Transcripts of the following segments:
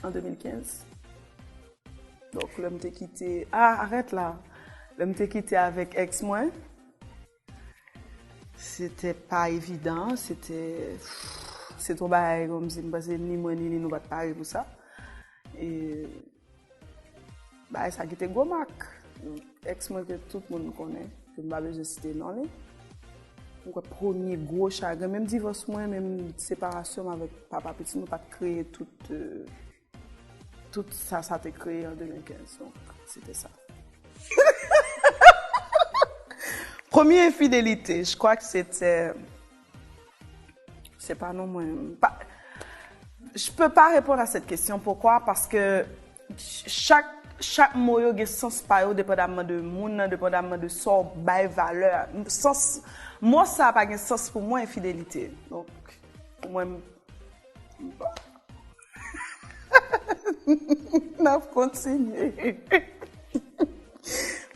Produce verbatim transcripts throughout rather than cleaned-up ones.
An de mil kenz. Donk, lè m te kite, ah, arèt la. Lè m te kite avèk ex mwen, se te pa evidan, se te, se te yon bagay kòmsi m panse ni mwen ni li nou pa t pare pou sa. E bagay sa kite gwo mak. Ex mwen ke tout moun konnen, ke m pa bezwen site non li. Mwen kwè premye gwo chagren, menm divòs mwen, menm separasyon mwen avèk papa pitit mwen pa t kreye tout, euh, tout sa, sa te kreye an de mil kenz. Donk, se te sa. Premye enfidelite, je crois que c'était, se pa non mwen. Pa, je peux pas répondre à cette question. Pourquoi? Parce que chak, chak mo yo gen sans pa yo, depandamman de moun nan, depandamman de sa w bay valè. Sans, mo sa pa gen sans pou mwen, enfidelite. Donk, pou mwen, m, m pa. N ap kontinye.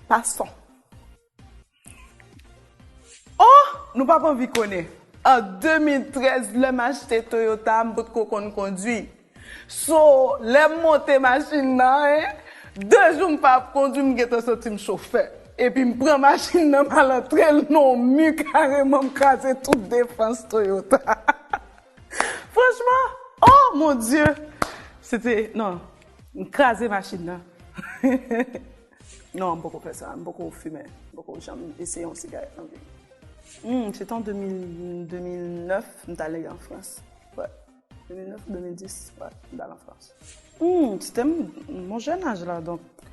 Passons. Oh! Nou p ap anvi konnen. An de mil trèz, lè m achte Toyota, m potko konn kondwi. So, lè m monte machin nan, hein, de jou m pa ap kondwi, m gentan santi m chofè. Epi m pran machin nan, m al antre l nan yon mi kareman, m kraze tout defans Toyota. Franchman, oh mon Dieu! Se te, non, m kraze machin nan. Non, m poko fè sa, m poko fimen, m poko janm eseye yon sigarèt nan vi m. Hmm, se te an de mil, de mil nèf, m t ale an Frans. Wè. De mil nèf, de mil dis, wè, m t al an Frans. Hmm, se te m, mon jèn aj la, donk,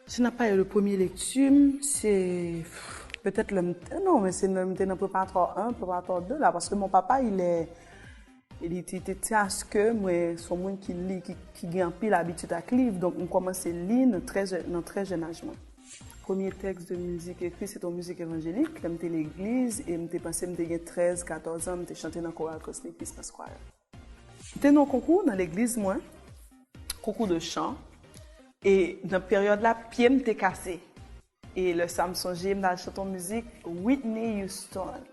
si n ap pale de premye lekti m, se petèt lè m, non, men se lè m te nan preparatwa en, preparatwa de la, paske mon papa, il est Li te, te, te aske mwen se yon moun ki li, ki, ki gen anpil abitid ak liv. Donk, m kòmanse li nan trè, nan trè jèn aj mwen. Premye tèks de mizik ekri, se te yon mizik evanjelik. Lè m te legliz, e m te panse m te gen trèz, katòz an, m te chante nan koral Cosmic Christmas Choir. M te nan yon konkou nan legliz mwen, konkou de chan. E nan peryòd la, pye m te kase. E lè sa m sonje, m t al chante yon mizik Whitney Houston.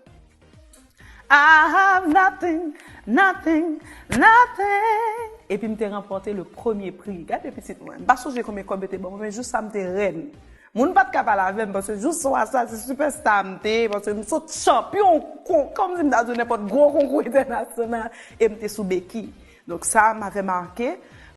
I have nothing, nothing, nothing. Epi m te ranpòte le premye pri. Gade pitit mwen. M pa sonje konbyen kòb yo te ban mwen, men jou sa m te rèn. Moun pa t ka pale avè m, paske jou swa sa, se sipèsta m te ye, paske m sot chanpyon, kon, kòmsi m ta di w nenpòt gwo konkou entènasyonal, e m te sou beki. Donk sa m avè make,